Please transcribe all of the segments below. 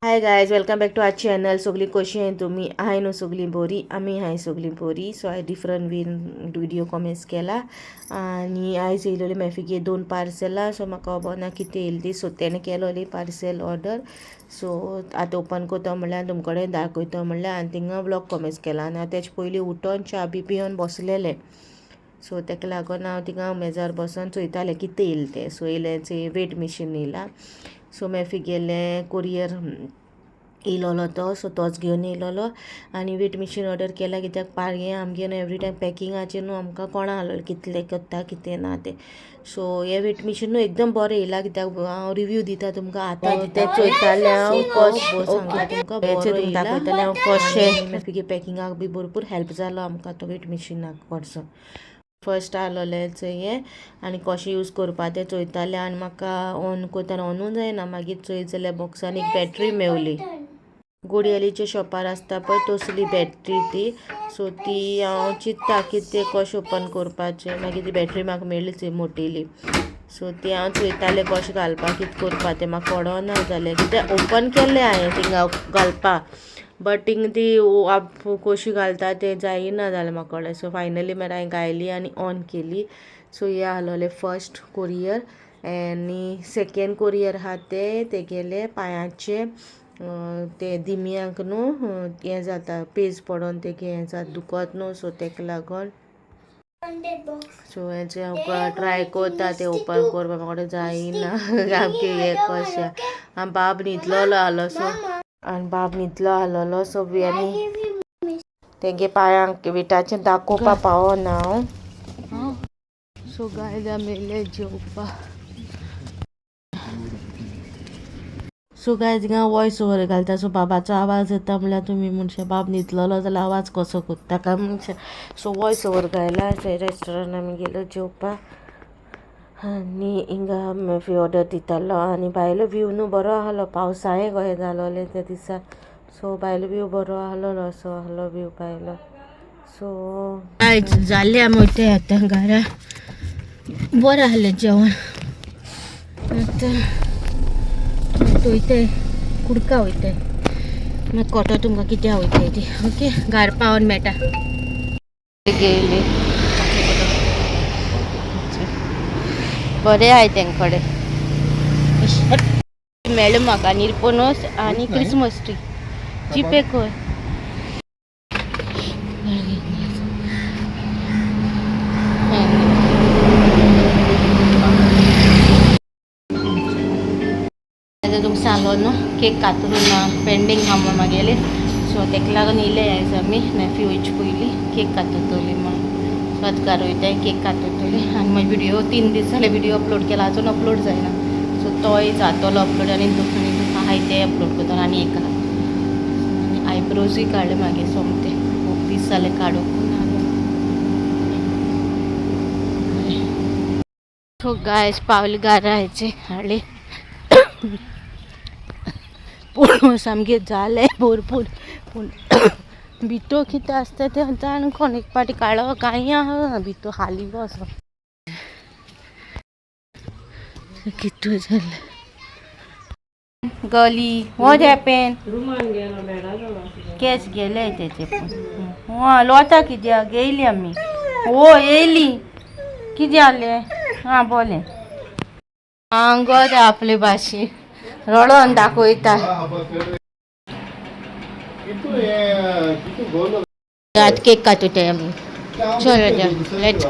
Hi guys, welcome back to our channel. सगळीं कशी आहाय तुमी? आहाय न्हू सगळीं बरी? आमी आहाय सगळीं बरी. सो हांवें डिफरंट वीन व्हिडियो कॉमेंट्स केला आनी आयज येयलेली मॅफिगे दोन पार्सलां. सो म्हाका खबर ना कितें येयली ती. सो तेणें केलोली पार्सल ऑर्डर. सो आतां ओपन करता म्हणल्यार तुमचे कडेन दाखयता म्हणल्यार आनी थिंगा व्लॉग कॉमेंट्स केला. आनी हांव तेजे पयलीं उठोन च्या बी पिवन बसलेलें. सो तेका लागून हांव थिंगा मेजार बसोन चोयतालें कितें येयलें तें. सो येयलें वेट मिशीन येयलां. सो मॅफिगेलें कुरियर येयलोलो तो, सो तोच घेवन येयलोलो. आनी वेट मिशीन ऑर्डर केला कित्याक पारये आमगे न्हू एवरी टायम पॅकिंगाचेर न्हू आमकां कोणा आसलेलें कितलें करता कितें ना तें. सो हें वेट मिशीन न्हू एकदम बरें येयलां कित्याक हांव रिव्यू दिता तुमकां आतां तें चोयतालें हांव कशें तुमकां दाखयतालें हांव कशें मॅफिगे पॅकिंगाक बी भरपूर हेल्प जालो आमकां तो वेट मिशिनाक कडसून. फर्स्ट आसलोलें चोय हें आनी कशें यूज करपा तें चोयतालें आनी म्हाका ऑन करतना ऑनूय जायना. मागीर चोयत जाल्यार बॉक्सान एक बॅटरी मेवली. गोडयेलीच्या शॉपार आसता पळय तसली बॅटरी ती. सो ती हांव चिंत्ता की तें कशें ओपन करपाचें. मागीर ती बॅटरी म्हाका मेळ्ळी थंय मोटेली. सो ती हांव चोयतालें कशें घालपाक कितें करपा तें म्हाका कळना जालें कित्याक ओपन केल्लें हांवें थिंगा घालपा, बट थिंगा ती कशी घालता तें जायना जालें म्हाका कडेन. सो फायनली मागीर हांवें घायली आनी ऑन केली. सो हें आसलोलें फर्स्ट कुरियर. आनी सेकेंड कुरियर आहा तें तेगेले पांयाचे ते दिमयांक न्हू हें जाता, पेज पडोन तेगे हें जाता, दुखत न्हू. सो तेका लागून सो हेजे हांव ट्राय करता तें ओपन करपाक, म्हाका जायना सामकें हें कशें. आनी बाब न्हिदलोलो आहलो. सो आनी बाब न्हिदलो आहलोलो. सो आनी तेगे पांयांक विटाचें दाखोवपा पावना हांव. सो गायज आमी येयले जेवपा. सो गायज हिंगा वॉयस ओवर घालता. सो बाबाचो आवाज येता म्हणल्यार तुमी म्हणशा बाब न्हिदलोलो जाल्यार आवाज कसो करता काय म्हणशा. सो वॉयस ओवर घायला. थंय रेस्टॉरंट आमी गेलो जेवपा आनी हिंगा मॅफी ऑर्डर दितालो. आनी भायलो व्यू न्हू बरो आहलो, पावसाळें कशें जालोलें त्या दिसा. सो भायलो व्यू बरो आहलोलो, असो आहलो व्यू भायलो. सो आयज जालें आमी वयताय आतां घरा. बरें आहलें जेवण. आतां वयताय कुडका वयताय, मागीर कळटो तुमकां कित्याक वयताय ती. ओके, घार पावोन मेळटा. गेली बरें आहाय तेंक कडेन मेळ्ळें म्हाका निरपणस आनी क्रिसमस ट्री. जीपे कर. आतां तुमकां सांगलो न्हू केक कातरून ना पेंडींग आहा म्हूण मागेले. सो तेका लागून येयले आयज आमी मॅफी वयचे पयलीं केक कातरतली म्हूण. सो आतां घरा वयताय केक कातरतली. आनी मागीर व्हिडियो 3 दीस जाले व्हिडियो अपलोड केला, अजून अपलोड जायना. सो तोय जातलो अपलोड आनी दुसरें आहाय तें अपलोड करतलो आनी एक आहा. आनी आयब्रोजूय काडले मागीर सोमते, खूब दीस जाले काडूंक ना. सो गायज पावले घरा आयचे हाडले पूण सामकें जालें भरपूर. पूण भितर कितें आसता तें जाण कोण एक पाटी काळो कांय आहा भितर खाली गो असो कितू जालें. गली what happen? केस गेले तेचे पूण हां लोता कित्याक गेली आमी. हो येयली कितें जालें? हां बोलें आंगो ते आपले भाशे रडोन दाखयता. आतां केक कातुताय आमी. चलो let's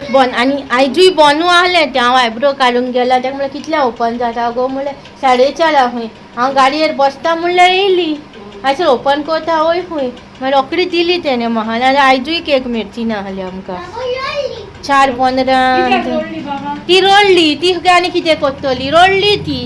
bon. आनी आयजूय बोनू आहलें तें. हांव आयब्रो काडूंक गेला तेका म्हणल्यार कितल्या ओपन जाता गो म्हणल्यार 4:30 खंय. हांव गाडयेर बसता म्हणल्यार येयली आयसर ओपन करता वय खंय. मागीर रोखडी दिली तेणें म्हाका, नाजाल्यार आयजूय केक मेळची ना आहली आमकां. 4:15 ती रडली ती आनी कितें करतली, रडली ती.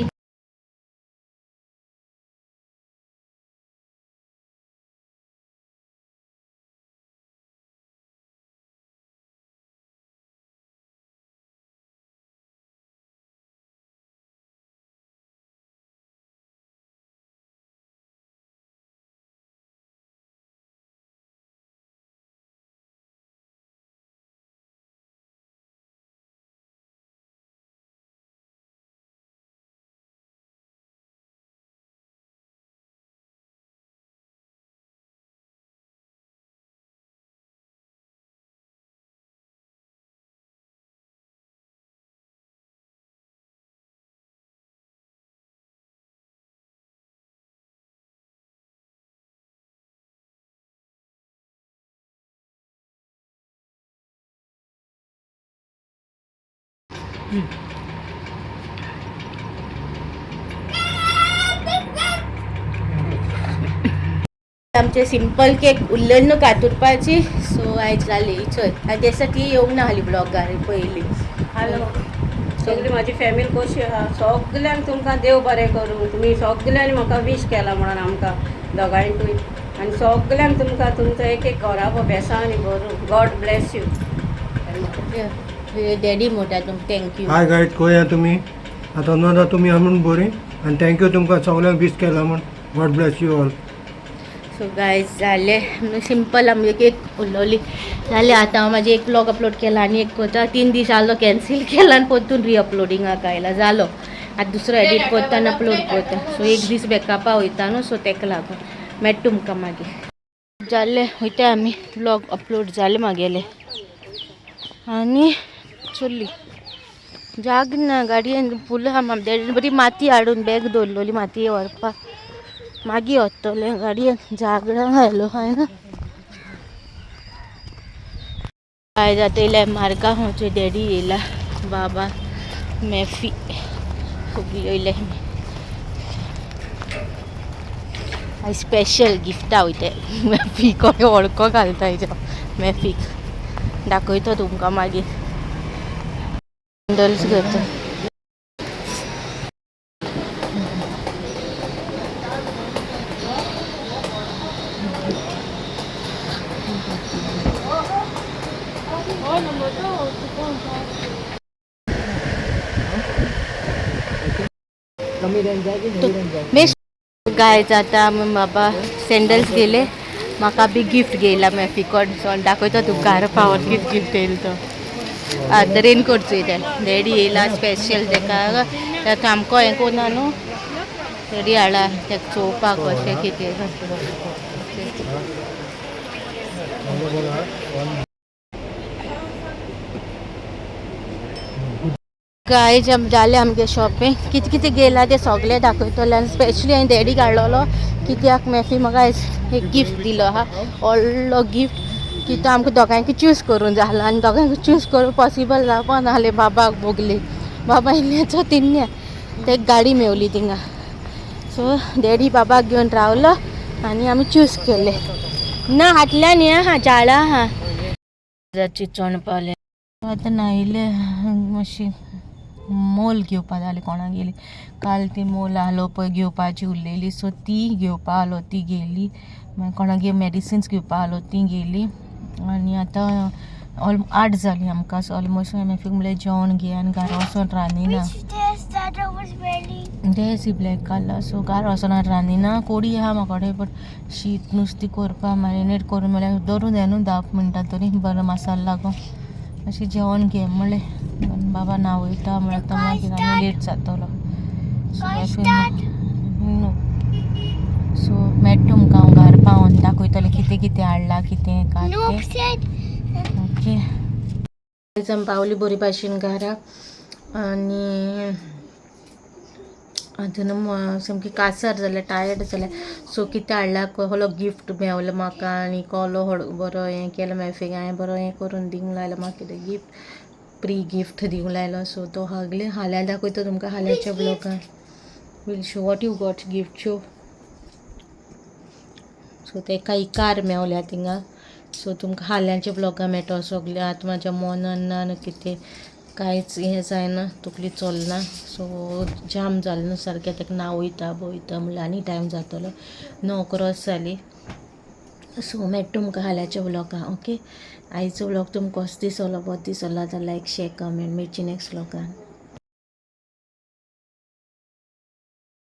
आमचे सिंपल केक उरलेले न्हू कातुरपाची. सो आयज जाली चल आनी तेसा ती येवंक ना हाली ब्लॉगार पयली. हॅलो, सगळी माझी फॅमिली कशी आहा? सगल्यांक तुमकां देव बरें करूं. तुमी सगल्यांनी म्हाका वीश केला म्हणून आमकां दोगांयकूय, आनी सगल्यांक तुमकां तुमचो एक एक घराबो बेसांनी भरूं. गॉड ब्लेस you. Daddy म्हणटा तुमकां thank you. हाय गायज, खंय आहा तुमी आतां? नोदा तुमी आहा म्हूण बरी आनी thank you तुमकां सगल्यांक वीश केला म्हूण. God bless you all. So guys, जालें, सिंपल आमगे केक उरलोली जालें. आतां हांव म्हाजे एक ब्लॉग अपलोड केला आनी एक करता. 3 दीस जालो कॅन्सील केला आनी परतून रिअपलोडिंगाक आयला. जालो, आतां दुसरो एडिट करता आनी अपलोड करता. सो एक दीस बॅकअपा वयता न्हू, सो तेका लागून. मेळटा तुमकां मागीर. जालें, वयता आमी. ब्लॉग अपलोड जाले म्हागेले आनी चल्ली. जाग ना, गाडयेन फुल आहा. डॅडीन बरी माती हाडून बॅग दवरलोली माती व्हरपाक. मागीर वतले. गाडयेन जागडां घालो हांवें ना. काय जाता, येयल्या मार्गा. आमचे डॅडी येयला, बाबा, मॅफी सगळी येयल्या. आयज स्पेशल गिफ्टां वयता मॅफी. कोणे वळखो घालता हेच्या मॅफीक, दाखयतो तुमकां मागीर. हँडल्स करता. गायज, आतां आमी बाबा सँडल्स गेले. म्हाका बी गिफ्ट घेयला मॅफी कडसून. दाखयतो तुमकां घरा पावन कितें गिफ्ट येयलो तो. आतां रेनकोट चोयता. डॅडी येयला स्पेशल तेका. तेका सामको हें कोन्ना न्हू, डॅडी हाडला तेका चोवपाक कशें कितें. गायज, जालें आमगे शॉपिंग. कितें कितें घेयला तें सगळें दाखयतलें. आनी स्पेशली हांवें डॅडीक हाडलेलो कित्याक, मॅफी म्हाका आयज एक गिफ्ट दिलो आहा, व्हडलो गिफ्ट की तो आमकां दोगांयकूय चूज करूंक जालो आनी दोगांयकूय चूज करूंक पॉसिबल जावपा नासलें. बाबाक भोगली, बाबा इन्याचो तिन्या ते गाडी मेवली थिंगा. सो डॅडी बाबाक घेवन रावलो आनी आमी चूज केले. ना, हाटल्यान हें आहा, झाडां आहा. चिचोण पावले आतां. न्हायले, मातशी मोल घेवपा जाली कोणागेली. काल ती मोल आहलो पळय घेवपाची उरलेली, सो ती घेवपा आहलो, ती घेयली. मागीर कोणागे मेडिसिन्स घेवपा आहलो, ती घेयली. आनी आतां ऑल 8 जालीं आमकां. सो ऑलमोस्ट मॅफीक म्हणलें जेवण घे आनी घरा वचोन रांदिना. तें ब्लॅक कलर. सो घरा वचोन रांदिना. कोडी आहा म्हाकोडे, बट शीत नुस्तें करपा मॅरिनेट करून म्हणल्यार दवरूं जाय न्हू 10 मिनटां तरी, बरो मसालो लागून. मातशें जेवण घे म्हणलें, पण बाबा ना, वयता म्हळ्यार आतां मागीर आनी लेट जातलो. सो न्हू, सो मेळटा तुमकां हांव घरा पावोन. दाखयतलें कितें कितें हाडलां, कितें काय तें. ओके, आमी पावली बरी भाशेन घरा आनी आतां न्हू सामकी कासार जाल्या, टायर्ड जाल्या. सो कितें हाडला, कहलो गिफ्ट मेवलो म्हाका आनी कहलो बरो हें केलो मॅफीक, हांवें बरो हें करून दिवंक लायलो म्हाका कितें गिफ्ट, प्री गिफ्ट दिवंक लायलो. सो तो सगळें हाल्यां दाखयता तुमकां हाल्याच्या ब्लॉगान. Will show what you got gift, show. So तेका एक कार मेवल्या थिंगा. सो तुमकां हाल्यांच्या ब्लॉगान मेळटलो सगळें. आतां म्हाज्या मनान ना न्हू कितें कांयच हें जायना, तकली चलना. सो जाम जालें न्हू सारकें. ताका ना वयता वयता म्हणल्यार आनी टायम जातलो. 9 क्रॉस जाली. सो मेळटा तुमकां हाल्याच्या ब्लॉगान. ओके, आयचो ब्लॉग तुमकां कसो दिसलो, बरो दिसलो जाल्यार लायक, शेर, कमेंट. मेळची नेक्स्ट ब्लॉगान.